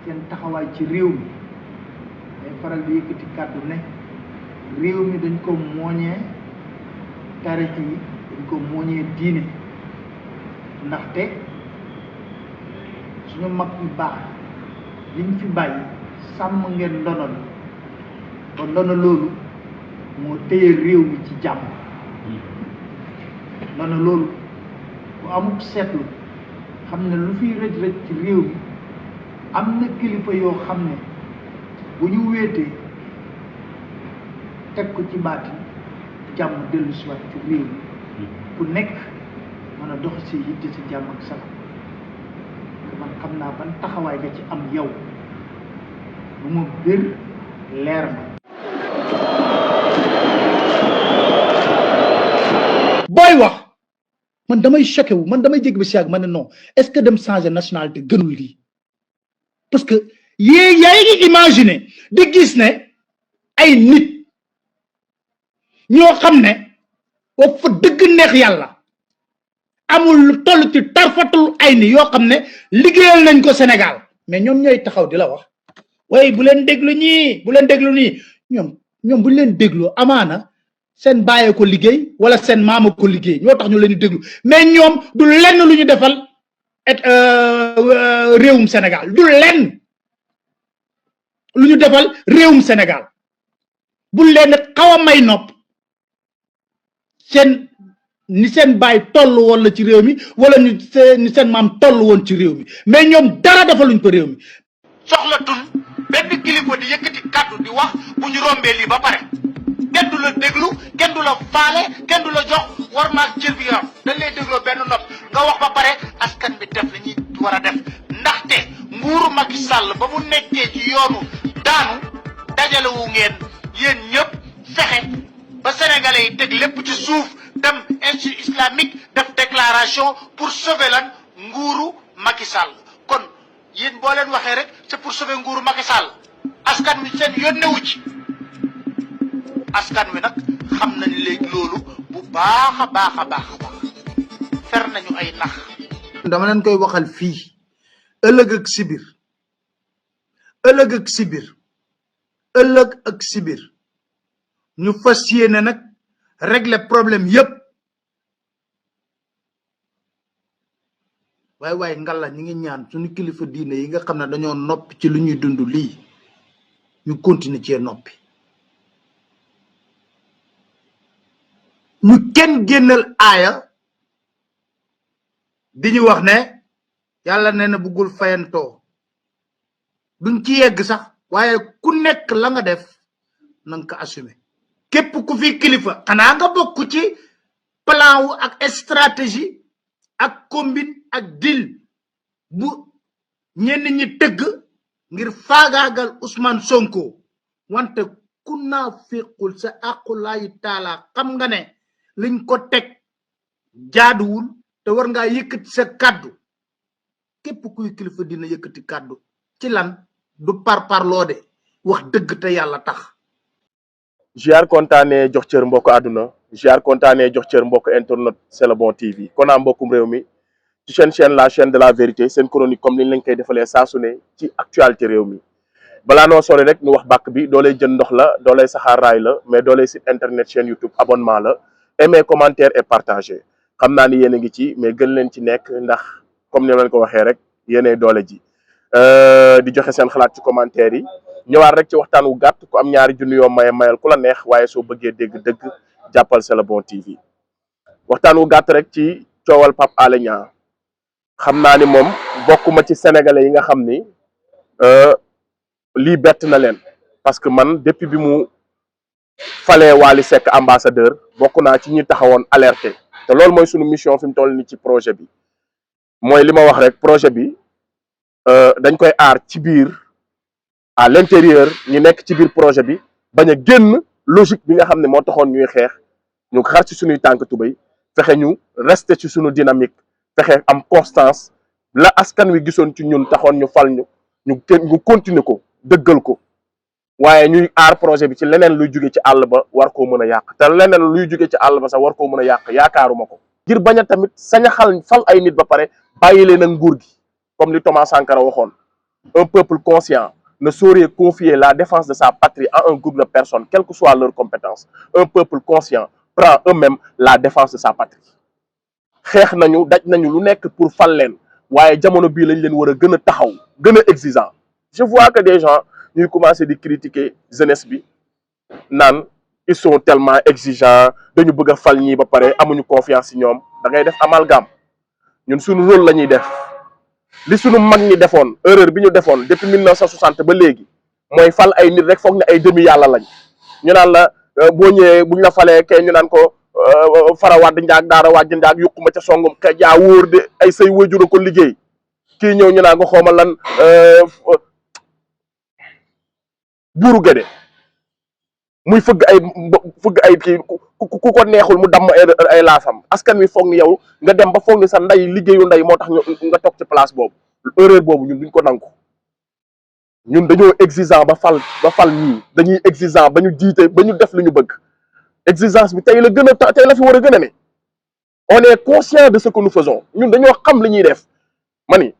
seen taxawaay ci réew mi day faral di yëkkati kàddu ne réew mi dañ ko mooñee tarix yi dañ ko mooñee diine ndaxte suñu mag yu baax liñ fi bàyyi sàmm ngeen ndono la ba ndono loolu moo téye réew mi ci jàmm ndono loolu bu amuk seetlu xam ne lu fiy rëj rëj ci réew mi am na kilifa yoo xam ne bu ñu wéetee teg ko ci baati jàmm dellu si waat ci réew mi ku nekk mën a dox si yitte si jàmm ak salaam te man xam naa ban taxawaay nga ci am yow lu ma bir leer na. booy wax man damay choqué wu man damay jéggi ba si yàgg ma ne non est-ce que dem changer nationalité gënul lii parce que yaa ngi imaginer di gis ne ay nit ñoo xam ne wa fa dëgg neex yàlla amul lu toll ci tarfatul ay ni yoo xam ne liggéeyal nañ ko Sénégal mais ñoom ñooy taxaw di la wax waaye bu leen déglu ñii bu leen déglu nii ñoom bu ñu leen déglu amaana seen bàyyee ko liggéey wala seen maama ko liggéey ñoo tax ñu leen di déglu mais ñoom du lenn lu ñu defal réewum Sénégal du lenn lu ñu defal réewum Sénégal bu leen xaw a may nopp seen ni seen baay toll woon la ci réew mi wala ni seen maam toll woon ci réew mi mais ñoom dara defaluñ ko réew mi. soxlatul benn kilifa di yëkkati kàddu di wax bu ñu rombee lii ba pare kenn du la déglu kenn du la faale kenn du la jox war maag cër bi yor dañ lay dégloo benn nopp nga wax ba pare askan bi def li ñuy war a def ndaxte nguuru Macky Sall ba mu nekkee ci yoonu daanu dajalewu ngeen yéen ñëpp fexe ba sénégalais yi teg lépp ci suuf dem institut islamique def déclaration pour sauver lan nguuru Macky Sall kon yéen boo leen waxee rek c'est pour sauver nguuru Macky Sall askan wi seen yónnewu ci askan wi nag xam nañ léegi loolu bu baax a baax a baax a baax fer nañu ay nax. dama leen koy waxal fii ëllëg ak sibir ëllëg ak sibir ëllëg ak sibir ñu fas yéene nag régler problème yépp waaye ngalla ñi ngi ñaan suñu kilifa diine yi nga xam ne dañoo noppi ci lu ñuy dund lii ñu continuer cee noppi ñu kenn génnal aaya di ñu wax ne yàlla nee na bëggul fayantoo duñ ci yegg sax waaye ku nekk la nga def nanga ko assumer képp ku fi kilifa xanaa nga bokk ci plan wu ak stratégie ak combine ak deal bu ñenn ñi tëgg ngir faagaagal Ousmane Sonko wante ku naa féqul sa aqulaayi taala xam nga ne liñ ko teg jaaduwul te war ngaa yëkkati sa kàddu képp kuy kilifa dina yëkkati kàddu ci lan du parloo de wax dëgg te yàlla tax. ziar kontaanee jox cër mbokk àdduna ziar kontaanee jox cër mbokk internet C'est le bon TV kon naa mbokkum réew mi ci chaîne la chaîne de la vérité seen chronique comme ni ñu lañ koy defalee saa su ne ci actualité réew mi balaa noo sori rek ñu wax bàkk bi doo lay jën ndox la doo lay saxaar raay la mais doo lay site internet chaîne YouTube abonnement la aimer commentaire et partager xam naa ni yéen a ngi ci mais gën leen ci nekk ndax comme ni leen ko waxee rek yéenay doole ji di joxe seen xalaat ci commentaire yi ñëwaat rek ci waxtaan wu gàtt ku am ñaari junni yoo mayal ku la neex waaye soo bëggee dégg dëgg jàppal C'est le bon TV waxtaan wu gàtt rek ci coowal Pape Alé Niang xam naa ni moom bokkuma ci sénégalais yi nga xam ni lii bett na leen parce que man depuis bi mu falee Wally Seck ambassadeur bokk naa ci ñi taxawoon alerté te loolu mooy sunu mission fi mu toll ni ci projet bi mooy li ma wax rek projet bi dañ koy aar ci biir à l'intérieur ñu nekk ci biir projet bi bañ a génn logique bi nga xam ne moo taxoon ñuy xeex ñu xar ci suñuy tànk tubéy fexe ñu rester ci suñu dynamique fexe am constance la askan wi gisoon ci ñun taxoon ñu fal ñu continuer ko dëggal ko waaye ñuy aar projet bi ci leneen luy jóge ci àll ba war koo mën a yàq te leneen luy jóge ci àll ba sax war koo mën a yàq yaakaaruma ko ngir bañ a tamit sañ a fal ay nit ba pare bàyyi leen ak nguur gi comme li Thomas Sankara waxoon Un peuple conscient ne saurait confier la défense de sa patrie à un groupe de personnes, quelles que soient leurs compétences. Un peuple conscient prend eux-mêmes la défense de sa patrie. xeex nañu daj nañu lu nekk pour fal leen waaye jamono bii lañ leen war a gën a taxaw gën a exigeant. Je vois que des gens ñuy commencer di critiquer jeunesse bi naan ils sont tellement exigeants dañu bëgg a fal ñii ba pare amuñu confiance ci ñoom da ngay def amalgame. ñun suñu rôle la ñuy def li suñu mag ñi defoon erreur bi ñu defoon depuis 1960 ba léegi mooy fal ay nit rek foog ne ay demi yàlla lañ ñu naan la boo ñëwee buñ la falee kay ñu naan ko fara wadd njaag daara wàjj njaag yuquma ca songum ka jaa wóor de ay say wajur ko liggéey kii ñëw ñu naan ko xawma lan buuru gëde muy fëgg ay kii ku ko neexul mu damm ay laafam askan wi foog ni yow nga dem ba foog ni sa ndey liggéeyu ndey moo tax nga toog ci place boobu. Erreur boobu ñun duñ ko nangu ñun dañoo exigeant ba fal ñii dañuy exigeant ba ñu jiite ba ñu def lu ñu bëgg. Exigence bi tey la gën a tey la fi war a gën a ne on est conscient de ce que nous faisons ñun dañoo xam li ñuy def ma ni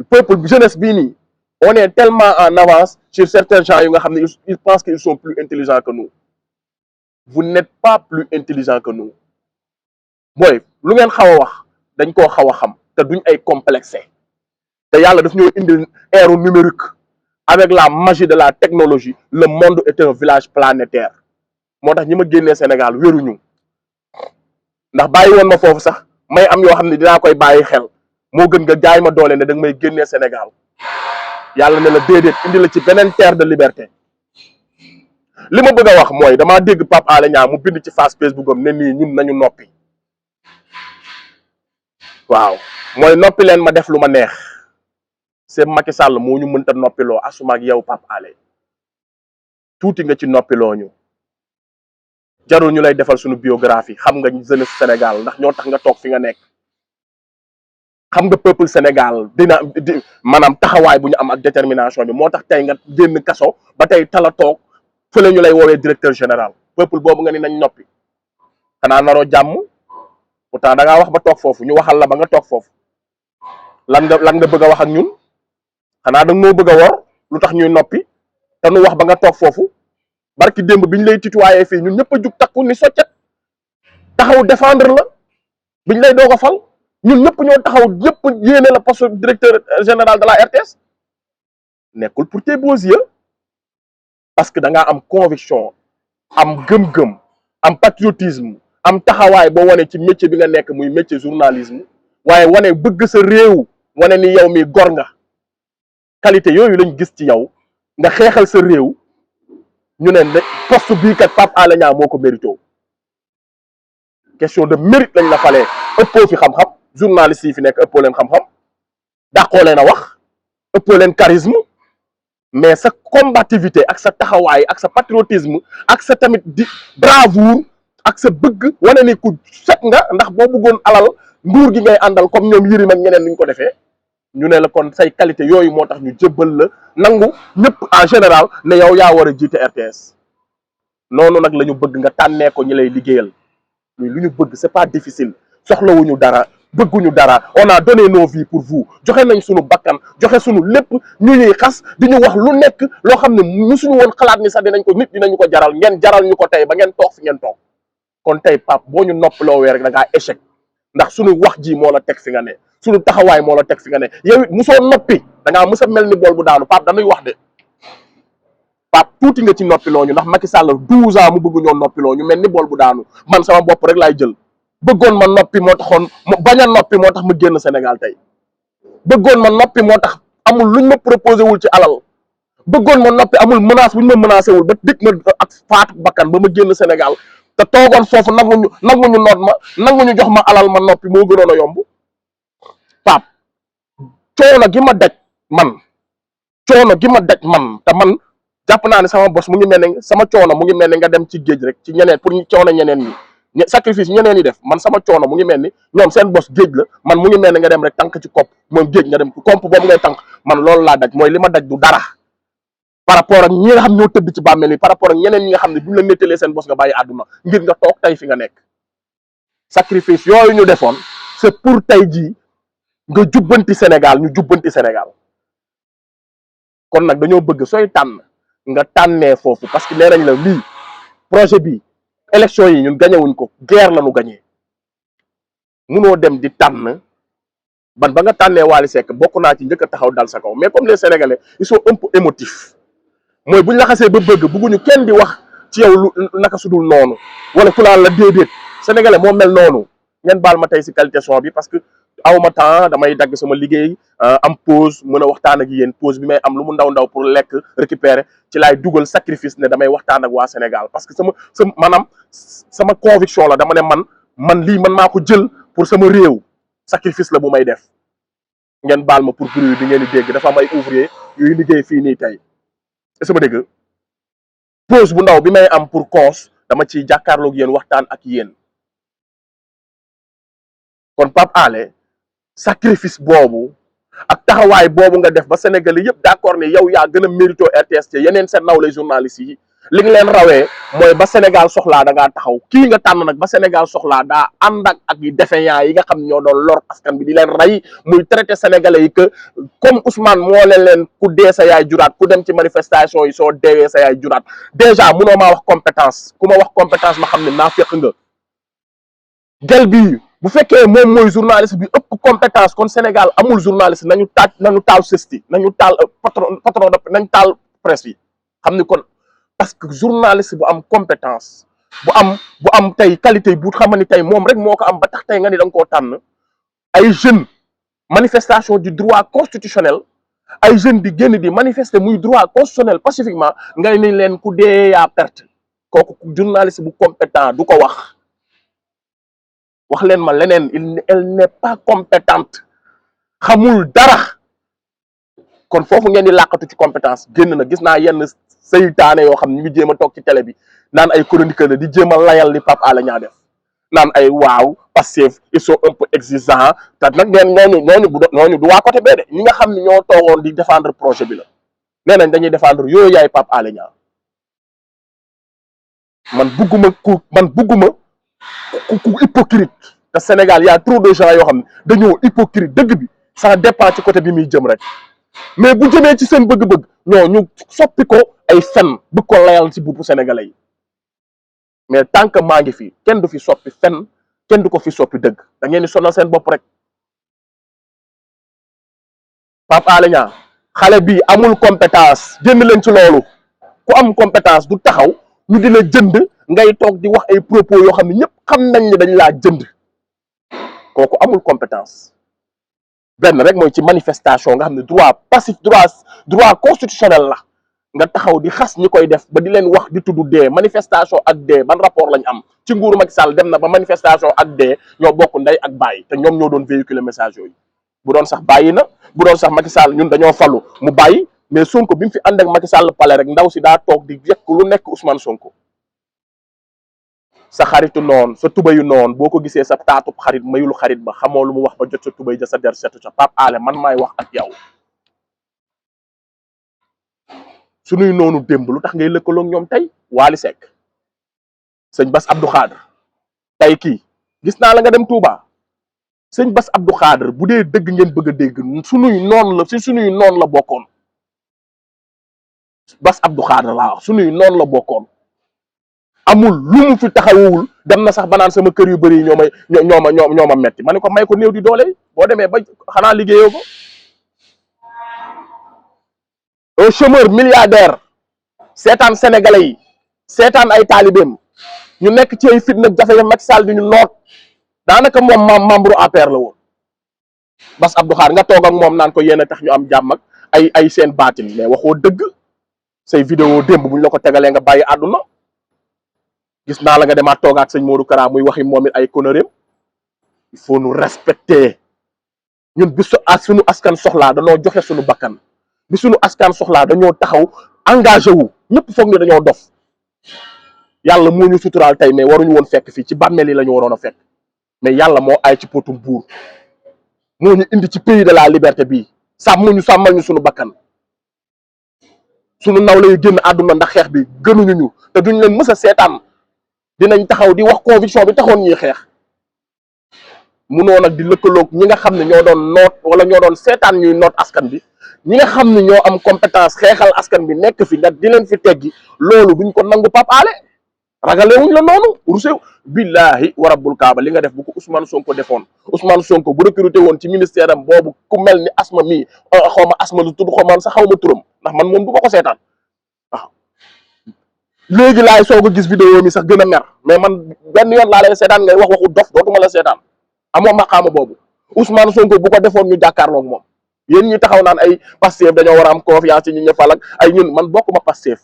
peuple jeunesse bii nii on est tellement en avance sur certains gens yu nga xam ne ils pensent qu'ils sont plus intelligents que nous. Vous n'êtes pas plus intelligents que nous booy lu ngeen xaw a wax dañ koo xaw a xam te duñ ay complexé te yàlla daf ñoo indil ère numérique avec la magie de la technologie le monde est un village planétaire. moo tax ñi ma génnee Sénégal wéruñu ndax bàyyi woon ma foofu sax may am yoo xam ne dinaa koy bàyyi xel moo gën nga jaay ma doole ne da nga may génnee Sénégal yàlla ne la déedéet indi la ci beneen terre de liberté. li ma bëgg a wax mooy damaa dégg Pape Alé Niang mu bind ci face Facebook am ne nii ñun nañu noppi waaw mooy noppi leen ma def lu ma neex c'est Macky Sall moo ñu mënta noppiloo asuma ak yow Pape Alé tuuti nga ci noppiloo ñu. jarul ñu lay defal suñu biographie xam nga jeunesse Sénégal ndax ñoo tax nga toog fi nga nekk xam nga peuple Sénégal maanaam taxawaay bu ñu am ak détermination bi moo tax tey nga génn kaso ba tey tala toog fële ñu lay woowee directeur général peuple boobu nga ni nañ noppi xanaa naroo jàmm pourtant da ngaa wax ba toog foofu ñu waxal la ba nga toog foofu lan nga bëgg a wax ak ñun xanaa da nga noo bëgg a wor lu tax ñuy noppi te nu wax ba nga toog foofu. barki démb biñ lay tutoyé fii ñun ñëpp a jug takku ni soccet taxaw défendre la biñ lay doog a fal ñun ñëpp ñoo taxaw ñëpp yéene la poste directeur général de la RTS nekkul pour tes beaux yeux parce que da ngaa am conviction am gëm-gëm am patriotisme am taxawaay boo wane ci métier bi nga nekk muy métier journalisme waaye wane bëgg sa réew wane ni yow mi gor nga qualité yooyu lañ gis ci yow nga xeexal sa réew. ñu ne poste bii kat Pape Alé Niang moo ko mérito question de mérite lañ la falee ëppoo fi xam-xam journaliste yi fi nekk ëppoo leen xam-xam dàqoo leen a wax ëppoo leen charisme mais sa combativité ak sa taxawaay ak sa patriotisme ak sa tamit di bravoure ak sa bëgg wane ni ku set nga ndax boo bëggoon alal nguur gi ngay àndal comme ñoom Yérim ak ñeneen ni ñu ko defee ñu ne la kon say qualité yooyu moo tax ñu jébbal la nangu ñëpp en général ne yow yaa war a jiite RTS noonu nag la ñu bëgg nga tànnee ko ñi lay liggéeyal mais lu ñu bëgg c'est pas difficile soxlawuñu dara bëgguñu dara on a donné nos vies pour vous joxe nañ suñu bakkan joxe suñu lépp ñu ñuy xas di ñu wax lu nekk loo xam ne musuñu woon xalaat ni sax dinañ ko nit dinañu ko jaral ngeen jaral ñu ko tey ba ngeen toog fi ngeen toog kon tey Pape boo ñu noppaloo wee rek da ngaa échec ndax suñu wax ji moo la teg fi nga ne suñu taxawaay moo la teg fi nga ne yow it musoo noppi da ngaa mës a mel ni bool bu daanu Pape dañuy wax de Pape tuuti nga ci noppiloo ñu ndax Macky Sall 12 ans mu bëgg ñoo noppiloo ñu mel ni bool bu daanu man sama bopp rek laay jël bëggoon ma noppi moo taxoon bañ a noppi moo tax ma génn Sénégal tey bëggoon ma noppi moo tax amul luñ ma proposé wul ci alal bëggoon ma noppi amul menace buñ ma menacé wul ba dig ma ak faatu bakkan ba ma génn Sénégal te toogoon foofu nanguñu noot ma nanguñu jox ma alal ma noppi moo gënoon a yomb Pape coono gi ma daj man te man jàpp naa ne sama bos mu ngi mel ne sama coono mu ngi mel ne nga dem ci géej rek ci ñeneen pour coono ñeneen ñi sacrifice ñeneen ñi def man sama coono mu ngi mel ni ñoom seen bos géej la man mu ngi mel ne nga dem rek tànk ci kopp moom géej nga dem komp boobu ngay tànk man loolu laa daj mooy li ma daj du dara par rapport ak ñi nga xam ñoo tëdd ci bàmmeel yi par rapport ak ñeneen ñi nga xam ne bu ñu la nettalee seen bos nga bàyyi àdduna ngir nga toog tey fi nga nekk sacrifice yooyu ñu defoon c'est pour tey jii nga jubbanti Sénégal ñu jubbanti Sénégal kon nag dañoo bëgg sooy tànn nga tànnee foofu parce que nee nañ la lii projet bi élection yi ñun gañewuñ ko guerre la ñu gañee munoo dem di tànn ban ba nga tànnee Wally Seck bokk naa ci njëkk a taxaw dal sa kaw mais comme les Sénégalais ils sont un peu émotifs mooy buñ la xasee ba bëgg bëgguñu kenn di wax ci yow lu naka sudul noonu wala ku laal la déedéet Sénégalais moo mel noonu ngeen baal ma tey si qualité son bi parce que awma temps damay dagg sama liggéey am pause mën a waxtaan ak yéen pause bi may am lu mu ndaw pour lekk récupérer ci laay dugal sacrifice ne damay waxtaan ak waa Sénégal parce que sama maanaam sama conviction la dama ne man lii man maa ko jël pour sama réew sacrifice la bu may def ngeen baal ma pour bruit bi ngeen di dégg dafa am ay ouvrier yuy liggéey fii nii tey sama dégg pause bu ndaw bi may am pour cause dama ciy jàkkaarloog yéen waxtaan ak yéen kon Pape Alé sacrifice boobu ak taxawaay boobu nga def ba Sénégalais yëpp d'accord ne yow yaa gën a mérito RTS te yeneen seen nawlay journalistes yi li nga leen rawee mooy ba Sénégal soxlaa da ngaa taxaw kii nga tànn nag ba Sénégal soxlaa daa ànd ak défaillants yi nga xam ñoo doon lor askan bi di leen rey muy traité Sénégalais yi que comme Ousmane moo leen ku dee sa yaay juraat ku dem ci manifestation yi soo deewee sa yaay juraat déjà munoo maa wax compétence ku ma wax compétence ma xam ne naa fekk nga gel bii bu fekkee moom mooy journaliste bi ëpp compétence kon Sénégal amul journaliste nañu taal sesti nañu taal patron nañu taal presse yi xam ni kon parce que journaliste bu am compétence bu am tey qualité bu xam ni tey moom rek moo ko am ba tax tey nga ni da nga koo tànn ay jeunes manifestation du droit constitutionnel ay jeunes di génn di manifester muy droit constitutionnel pacifiquement ngay ni leen ku dee yaa perte kooku journaliste bu compétent du ko wax leen ma leneen elle n'est pas compétente xamul dara kon foofu ngeen di làqatu ci compétence génn na gis naa yenn seytaane yoo xam ne ñu ngi jéem a toog ci télé bi naan ay chroniqueur la di jéem a layal li Pape Alé Niang def naan ay waaw Pastef ils sont un peu exigeants te nag ñooñu du waa côté bee de ñi nga xam ne ñoo toogoon di défendre projet bi la nee nañ dañuy défendre yooyu yaay Pape Alé Niang man bugguma ku hypocrite te Sénégal y a trop de gens yoo xam ne dañoo hypocrite dëgg bi ça dépend ci côté bi muy jëm rek mais bu jëmee ci seen bëgg-bëgg non ñu soppi ko ay fen bëgg ko layal ci boppu sénégalais yi mais tant que maa ngi fi kenn du fi soppi fen kenn du ko fi soppi dëgg da ngeen di sonal seen bopp rek Pape Alé Niang xale bi amul compétence jënd leen ci loolu ku am compétence du taxaw ñu di la jënd ngay toog di wax ay propos yoo xam ne ñëpp xam nañ ne dañ laa jënd kooku amul compétence benn rek mooy ci manifestation nga xam ne droit passif droit constitutionnel la nga taxaw di xas ñi koy def ba di leen wax di tudd dee manifestation ak dee ban rapport lañ am ci nguuru Macky Sall dem na ba manifestation ak dee ñoo bokk ndey ak bàyyi te ñoom ñoo doon véhiculer message yooyu bu doon sax bàyyi na bu doon sax Macky Sall ñun dañoo falu mu bàyyi mais Sonko bi mu fi ànd ak Macky Sall pale rek ndaw si daa toog di yekk lu nekk Ousmane Sonko sa xaritu noonu sa tubayu noonu boo ko gisee sa taatub xarit mayul xarit ba xamoo lu mu wax ba jot sa tubay ja sa der setu sa Pape Alé man maay wax ak yow suñuy noonu démb lu tax ngay lëkkaloog ñoom tey Wally Seck sëñ Bass Abdou Khadre tey kii gis naa la nga dem Touba sëñ Bass Abdou Khadre bu dee dëgg ngeen bëgg a dégg suñuy noonu la bokkoon Bass Abdou Khadre laa wax suñuy noonu la bokkoon amul lu mu fi taxawul dem na sax banaan sama kër yu bëri yi ñoo ma metti ma ne ko may ko néew di doole boo demee ba xanaa liggéeyoo ko un chômeur milliardaire seetaan sénégalais yi seetaan ay taalibeem ñu nekk ci ay fitna jafe-jafe Macky Sall di ñu noot daanaka moom membre APR la woon Bass Abdou Khadre nga toog ak moom naan ko yéen a tax ñu am jàmm ak ay seen baatin mais waxoo dëgg say vidéo démb bu ñu la ko tegalee nga bàyyi àdduna gis naa la nga demaat toogaat sëñ Modou Kara muy waxi moom it ay conneries il faut nous respecter ñun bi suñu askan soxlaa dañoo joxe suñu bakkan bi suñu askan soxlaa dañoo taxaw engagé wu ñëpp foog ne dañoo dof yàlla moo ñu suturaal tey mais waruñu woon fekk fii ci bàmmeel yi la ñu waroon a fekk mais yàlla moo ay ci potum buur moo ñu indi ci pays de la liberté bii sàmmal ñu suñu bakkan suñu nawle yu génn àdduna ndax xeex bi gënuñu ñu te duñ leen mës a seetaan dinañ taxaw di wax conviction bi taxoon ñuy xeex munoo nag di lëkkaloog ñi nga xam ne ñoo doon noot wala ñoo doon seetaan ñuy noot askan bi ñi nga xam ne ñoo am compétence xeexal askan bi nekk fi nga di leen fi teggi loolu duñ ko nangu Pape Alé ragalewuñ la noonu rusew billahi wa rabbul kaaba li nga def bu ko Ousmane Sonko defoon Ousmane Sonko bu recruté woon ci ministère am boobu ku mel ni Asma mii xaw ma Asma lu tudd xaw ma sax xaw ma turam ndax man moom du ma ko seetaan waaw léegi laay soog a gis vidéo mi sax gën a mer mais man benn yoon laa lay seetaan ngay wax waxu dof dootuma la seetaan amoo maqaama boobu Ousmane Sonko bu ko defoon ñu jàkkaarloog moom yéen ñi taxaw naan ay Pastef dañoo war a am confiance ci ñi ñu fal ak ay ñun man bokkuma Pastef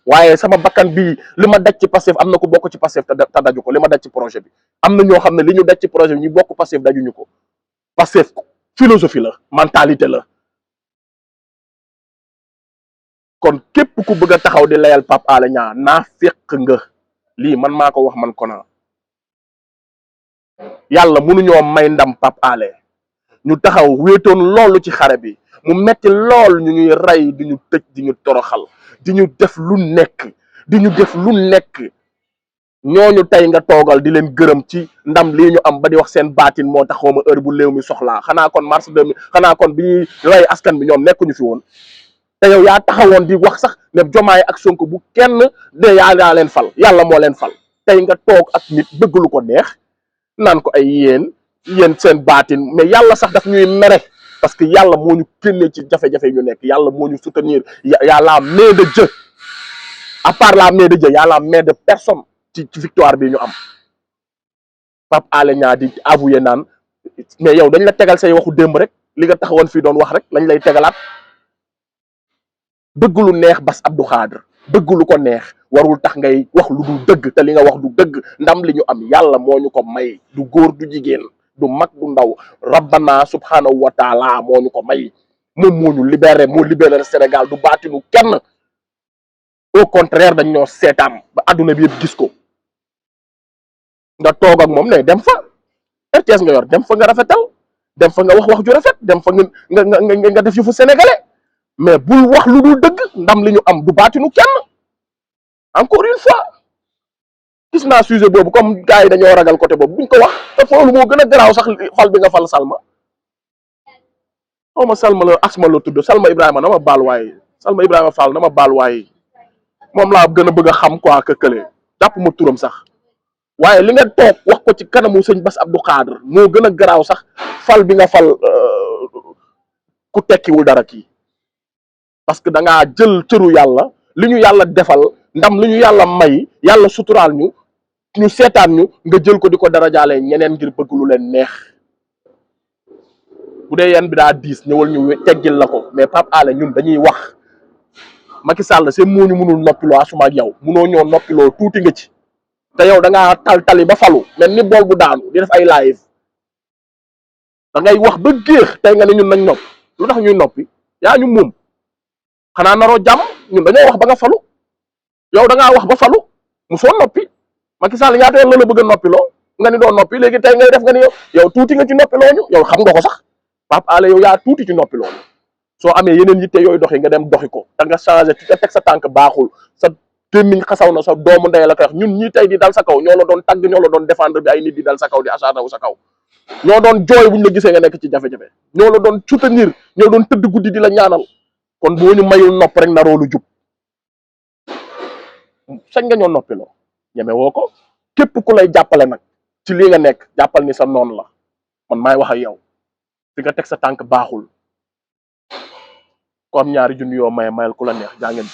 waaye sama bakkan bii li ma daj ci Pastef am na ku bokk ci Pastef te daju ko li ma daj ci projet bi am na ñoo xam ne li ñu daj ci projet bi ñu bokk Pastef dajuñu ko Pastef philosophie la mentalité la kon képp ku bëgg a taxaw di layal Pape Alé Niang naa fekk nga lii man maa ko wax man Kona yàlla mënuñoo may ndam Pape Alé ñu taxaw wéetoon loolu ci xare bi mu metti lool ñu ñuy rey di ñu tëj di ñu toroxal di ñu def lu nekk ñooñu tey nga toogal di leen gërëm ci ndam lii ñu am ba di wax seen baatin moo tax xaw ma heure bu léew mi soxlaa xanaa kon mars 2000 xanaa kon bi ñuy rey askan bi ñoom nekkuñu fi woon te yow yaa taxawoon di wax sax ne Jomaay ak Sonko bu kenn de yaa leen fal yàlla moo leen fal tey nga toog ak nit bëgg lu ko neex naan ko ay yéen seen baatin mais yàlla sax daf ñuy mere parce que yàlla moo ñu génnee ci jafe-jafe ñu nekk yàlla moo ñu soutenir y'a la main de Dieu à part la main de Dieu y'a la main de personne ci victoire bi ñu am Pape Alé Niang di avoué naan mais yow dañ la tegal say waxu démb rek li nga taxawoon fii doon wax rek lañ lay tegalaat bëgg lu neex Bass Abdou Khadre bëgg lu ko neex warul tax ngay wax lu du dëgg te li nga wax du dëgg ndam li ñu am yàlla moo ñu ko may du góor du jigéen du mag du ndaw rabbana subhanahu wa taala moo ñu ko may moom moo ñu libéré moo libéré Sénégal du baatinu kenn au contraire dañ ñoo seetaan ba adduna bi yëpp gis ko nga toog ak moom ne dem fa RTS nga yor dem fa nga rafetal dem fa nga wax ju rafet dem fa nga def yëfu sénégalais mais bul wax lu dul dëgg ndam li ñu am du baatinu kenn encore une fois gis naa sujet boobu comme gars yi dañoo ragal côté boobu buñ ko wax te loolu moo gën a garaaw sax xol bi nga fal Salma xaw ma Salma la Asma la tudd Salma Ibrahima dama baal waaye Salma Ibrahima Fall dama baal waaye moom laa gën a bëgg a xam quoi que kële jàpp ma turam sax waaye li nga toog wax ko ci kanamu sëñ Bass Abdou Khadre moo gën a garaaw sax fal bi nga fal ku tekkiwul dara kii parce que da ngaa jël cëru yàlla li ñu yàlla defal ndam li ñu yàlla may yàlla suturaal ñu seetaan ñu nga jël ko di ko darajaale ñeneen ngir bëgg lu leen neex bu dee yan bi daa diis ñëwal ñu teggil la ko mais Pape Alé ñun dañuy wax Macky Sall seen moo ñu mënul noppiloo asuma ak yow munoo ñoo noppiloo tuuti nga ci te yow da ngaa tali ba falu mel ni bool bu daanu di def ay live da ngay wax ba géex tey nga ne ñun nañ noppi lu tax ñuy noppi yaa ñu moom xanaa naroo jàmm ñun dañoo wax ba nga falu yow da ngaa wax ba falu mu soo noppi Macky Sall ñaata yoon la bëgg a noppiloo nga ni doo noppi léegi tey ngay def nga ni yow tuuti nga ci noppiloo ñu yow xam nga ko sax Pape Alé yow yaa tuuti ci noppiloo ñu soo amee yeneen yitte yooyu doxi nga dem doxi ko da nga changé te teg sa tànk baaxul sa gémmiñ xasaw na sa doomu ndey la koy wax ñun ñii tey di dal sa kaw ñoo la doon tagg ñoo la doon défendre bi ay nit di dal sa kaw di acharné wu sa kaw ñoo doon jooy buñ la gisee nga nekk ci jafe-jafe ñoo la doon soutenir ñoo doon tëdd guddi di la ñaanal kon boo ñu mayul nopp rek naroo lu jub sañ nga ñoo noppiloo ñeme woo ko képp ku lay jàppale nag ci lii nga nekk jàppal ni sa noonu la man maay wax ak yow fi nga teg sa tànk baaxul ko am ñaari junni yoo maye mayal ku la neex jaa ngeen